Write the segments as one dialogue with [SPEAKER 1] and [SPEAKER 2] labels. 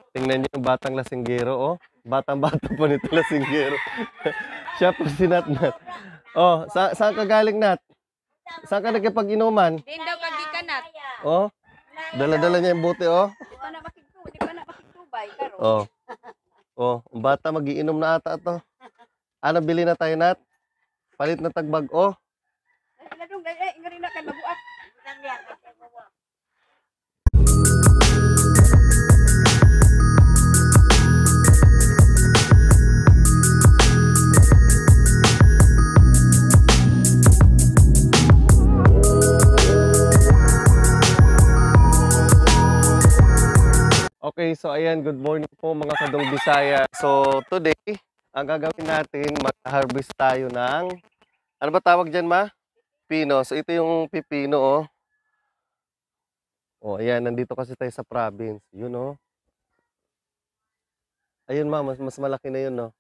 [SPEAKER 1] Tingnan niyo yung batang lasinggero, oh. Batang-bata pa nito lasinggero. Siya po si Natnat. Oh, saan ka galing, Nat? Saan ka nagkipag-inuman?
[SPEAKER 2] Din daw kagikanat.
[SPEAKER 1] Oh, dala-dala niya yung bote, oh.
[SPEAKER 2] Di pa na makikubay karo.
[SPEAKER 1] Oh, oh, ang bata magiinom na ata to. Ano, bili na tayo, Nat? Palit na tagbag, oh.
[SPEAKER 2] Ladong dai ngari na kay mabuak.
[SPEAKER 1] Okay, so ayan, good morning po mga Kadong Bisaya. So today, ang gagawin natin, mag-harvest tayo ng, ano ba tawag dyan, ma? Pino. So ito yung pipino, oh. Oh, ayan, nandito kasi tayo sa province. Yun, oh. Ayun, ma, mas malaki na yun, no?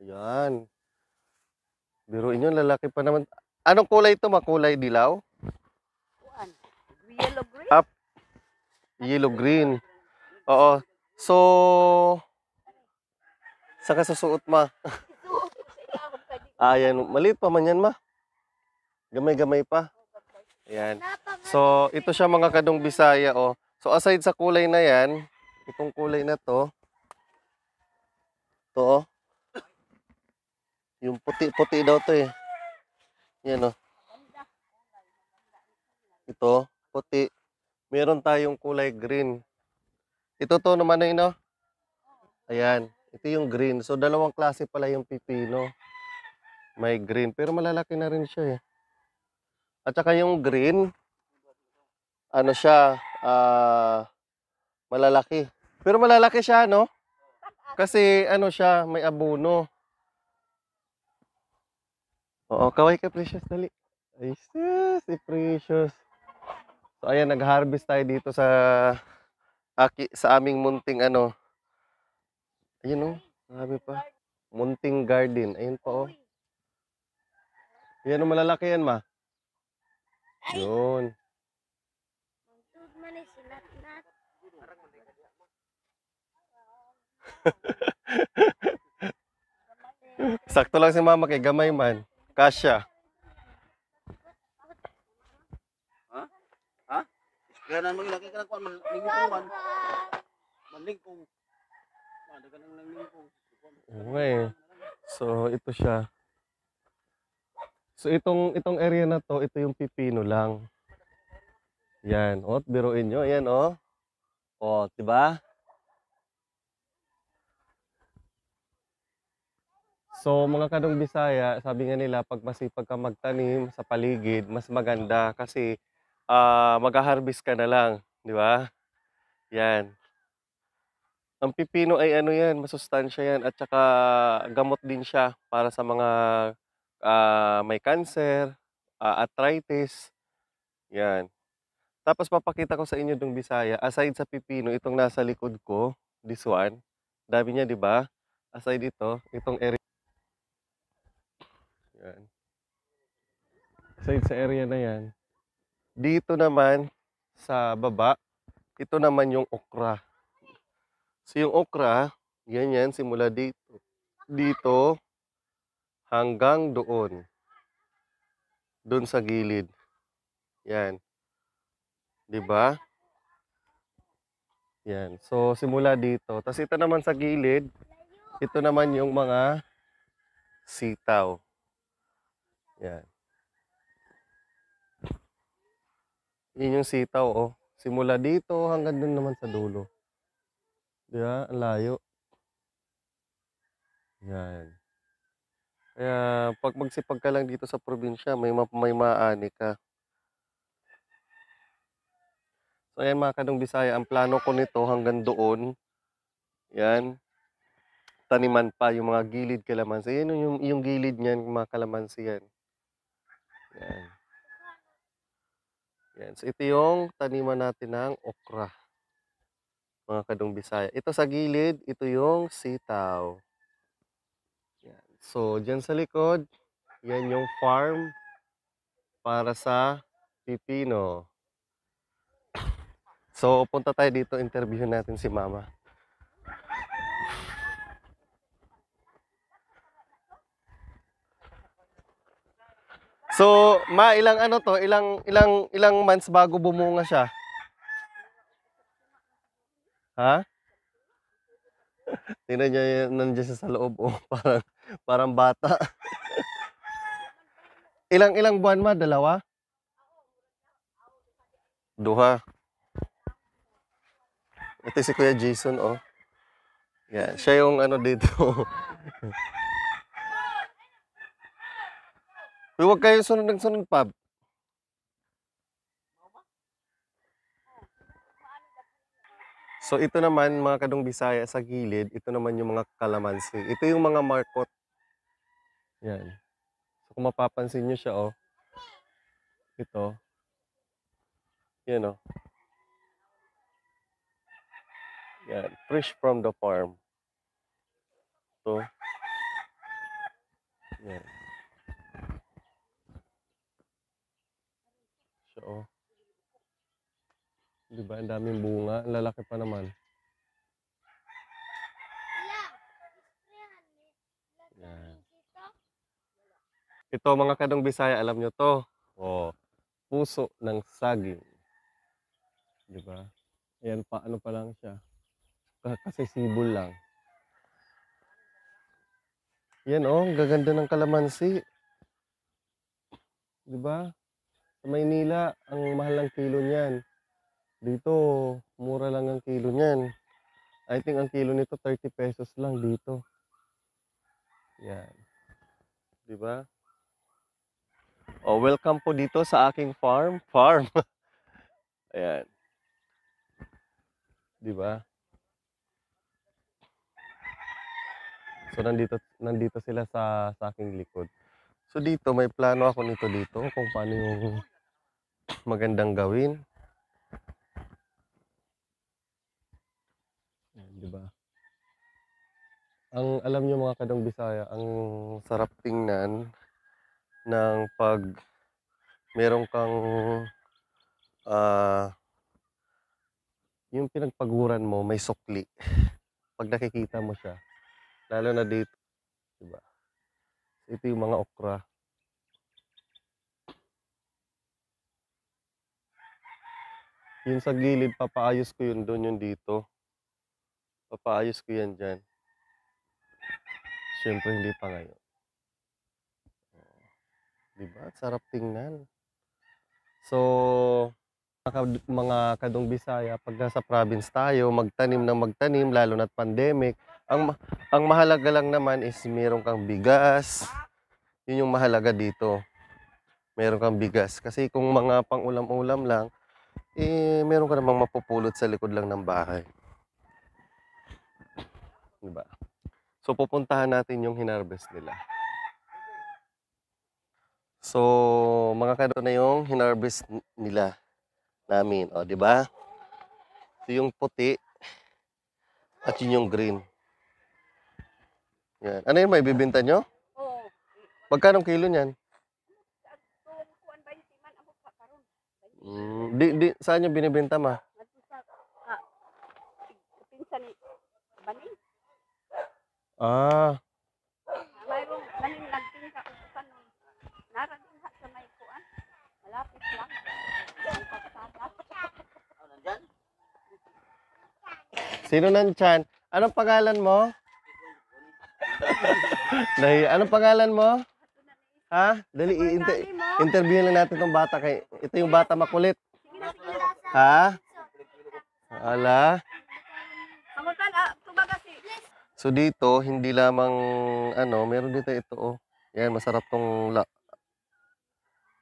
[SPEAKER 1] Ayan. Biruin yun, lalaki pa naman. Anong kulay ito, ma? Kulay dilaw?
[SPEAKER 2] Kuan. Yellow green.
[SPEAKER 1] Up. Yellow green. Oo. So, saan ka susuot, ma? Ayan, maliit pa man yan, ma. Gamay-gamay pa. Ayan. So, ito siya mga Kadong Bisaya, oh. So, aside sa kulay na yan, itong kulay na to, oh. Yung puti-puti daw to, eh. Yan, oh. Ito, puti. Meron tayong kulay green. Ito to naman na, no? Ayan. Ito yung green. So, dalawang klase pala yung pipino. May green. Pero malalaki na rin siya, eh. At saka yung green, ano siya, malalaki. Pero malalaki siya, no? Kasi ano siya, may abono. Oo, kaway ka, Precious, dali. Ay, sis, si Precious. So, ayan, nag-harvest tayo dito sa aming munting ano. Ayun, oh, marami pa. Munting garden. Ayun pa, oh. Yan, oh, malalaki yan, ma. Yun. Sakto lang si mama kay gamay man. Kasya.
[SPEAKER 3] Ha? Kailangan mo ilaki ka na kuan manlingkungan. Manlingkung. Dagan nang manlingkung.
[SPEAKER 1] Okay. So ito siya. So itong area na to, ito yung pipino lang. Yan, oh, biruin nyo, yan, oh. Oh, 'di ba? So mga Kadong Bisaya, sabi nga nila pag masipag ka magtanim sa paligid, mas maganda kasi mag-harvest ka na lang, 'di ba? Yan. Ang pipino ay ano yan, masustansya yan at saka gamot din siya para sa mga may cancer, arthritis, yan. Tapos papakita ko sa inyo dong Bisaya, aside sa pipino, itong nasa likod ko, this one, dami niya 'di ba? Aside ito, itong area, yan. Aside sa area na yan, dito naman sa baba, ito naman yung okra. So yung okra, yan simula dito hanggang doon. Doon sa gilid. Yan. 'Di ba? Yan. So simula dito. Tapos ito naman sa gilid, ito naman yung mga sitaw. Yan. Yun yung sitaw, oh. Simula dito hanggang doon naman sa dulo. 'Di ba? Ang layo. Yan. Kaya pag magsipag ka lang dito sa probinsya, may maaani ka. So ayan mga Kadong Bisaya, ang plano ko nito hanggang doon, yan, taniman pa yung mga gilid kalamansi. Yan yung gilid niyan, mga kalamansi yan. Yan. Yan. So ito yung taniman natin ng okra, mga Kadong Bisaya. Ito sa gilid, ito yung sitaw. Yan. So dyan sa likod, yan yung farm para sa pipino. So punta tayo dito, interview natin si mama. So, ilang ano to, ilang months bago bumunga siya? Ha? Tingnan niyo yan, nandiyan siya sa loob, oh, parang bata. Ilang buwan ma? Dalawa? Duha. Ito si Kuya Jason, oh. Yan, siya yung ano dito. Uy, huwag kayo sunod ng sunod, Pab. So ito naman mga kadong Bisaya sa gilid, ito naman yung mga kalamansi. Ito yung mga markot. Yan. So kung mapapansin nyo siya, oh. Ito. Yan, oh. Yan. Fresh from the farm. Ito. Yan. Siya, oh. Diba? Ang daming bunga. Ang lalaki pa naman. Yan. Ito mga kadong Bisaya, alam nyo to. Oh. Puso ng saging. Diba? Ayan pa, ano pa lang siya. Kasi sibol lang. Yan, oh. Gaganda ng kalamansi. Diba? Sa Maynila, ang mahal ng kilo niyan. Dito, mura lang ang kilo niyan. I think ang kilo nito 30 pesos lang dito. Yan. Di ba? Oh, welcome po dito sa aking farm. Farm. Ayan. Di ba? So nandito sila sa aking likod. So dito may plano ako nito dito kung paano yung magandang gawin. Ayan, di ba? Ang alam niyo mga kadong Bisaya, ang sarap tingnan ng pag meron kang ah yung pinagpaguran mo may sukli. Pag nakikita mo siya, lalo na dito, di ba? Ito yung mga okra. Yung sa gilid, papaayos ko yun doon, yung dito. Papaayos ko yan dyan. Siyempre, hindi pa ngayon. Di ba? Sarap tingnan. So, mga kadong Bisaya, pag nasa province tayo, magtanim, lalo na't pandemic, ang mahalaga lang naman is meron kang bigas. Yun yung mahalaga dito. Meron kang bigas. Kasi kung mga pang-ulam-ulam lang, eh, meron ka namang mapupulot sa likod lang ng bahay. Diba? So, pupuntahan natin yung hinarvest nila. So, mga kado na yung hinarvest nila namin. O, di ba? Ito yung puti at yun yung green. Yan. Ano yun, may bibinta nyo?
[SPEAKER 2] Oo.
[SPEAKER 1] Magkano kilo niyan?
[SPEAKER 2] Kung kuan ba yung siman ang sa karon?
[SPEAKER 1] Saan yung binibenta ma?
[SPEAKER 2] Ngadto sa pinsan ni Baning.
[SPEAKER 1] Ah,
[SPEAKER 2] Mayroong baning nagpinsa ko sa nun. Nara din ha sa may kuan. Malapit lang. Ang pagsada.
[SPEAKER 3] Oh, nandyan?
[SPEAKER 1] sino nandyan? Anong pangalan mo? Anong pangalan mo? Ha? Dali,
[SPEAKER 2] Dali mo.
[SPEAKER 1] interview lang natin tong bata. Ito yung bata makulit.
[SPEAKER 2] Sige na, sige na.
[SPEAKER 1] Ha? Ala?
[SPEAKER 2] Pangutan, tubaga si.
[SPEAKER 1] So dito, hindi lamang, meron dito ito, oh. Yan, masarap tong,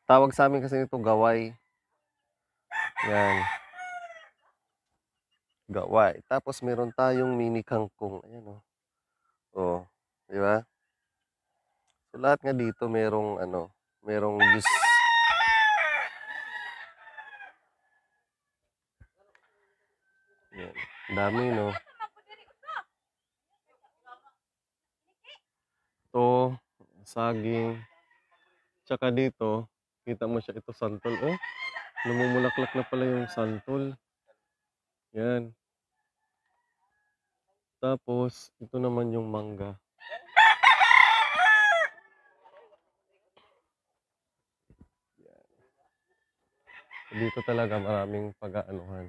[SPEAKER 1] tawag sa amin kasi ito, gaway. Yan, gaway. Tapos meron tayong mini kangkong. Ayan, oh. Oh, di ba? So lahat nga dito merong, merong juice. Yan, dami, no? Ito, saging. Tsaka dito, kita mo siya, ito santol. Oh, namumulaklak na pala yung santol. Yan. Tapos, ito naman yung mangga. Dito talaga maraming pag-aanuhan.